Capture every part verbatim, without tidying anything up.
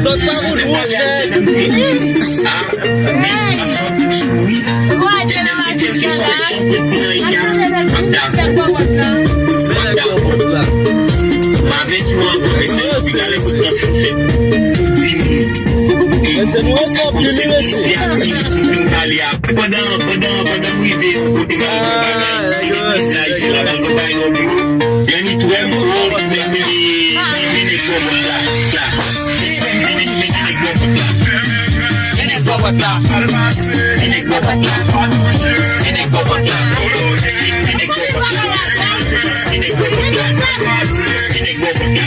Dòk pa moun wòt, nèg. Hey! Wa de nan machin nan la. Atande, nèg, respè gwo wòt la. Men nèg gwo wòt la. Mesye, nou respè anpil, wi, mesye. Pandan, pandan, pandan m rive yon kote, m al fè yon bagay. Ah, nèg yo, nèg yo. Yon ni twè m wòl, men, men, men, men, nèg bò bòt la, la. Men, men, men, men, nèg bò bòt la. Men nèg bò bòt la. Men nèg bò bòt la. Men nèg bò bòt la. Men nèg bò bòt la. Men nèg bò bòt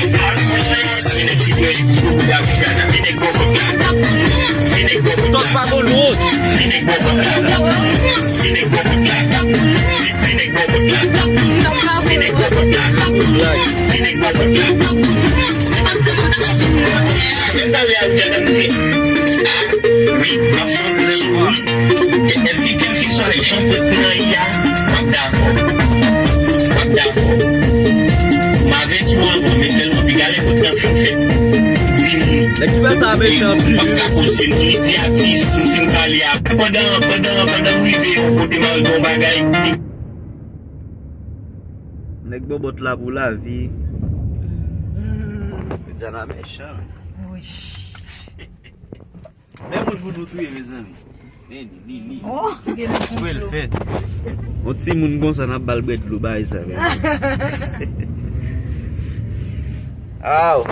la. Tòt pa gon wòt. Èske kèlkeswa jan pèp nan ye a, m ap dakò. M ap dakò. M avèti w anvan, men sèlman piga lè kote n ap fin fèt. Di m. Nèg ki fè sa mechan anpil, wi, mesye. M ap ka poze m, li di atis, m fin pale a. Pandan, pandan, pandan m rive yon kote m al gen yon bagay. Nèg bò bòt la pou lavi. Diana mechan. Wi. Men moun pou nou touye, mezanmi. Men li, li, li. Oh, gen moun. Eksprè l fè. Yon timoun konsa, n ap ba l brèd dlo, bay sa, men. Aw.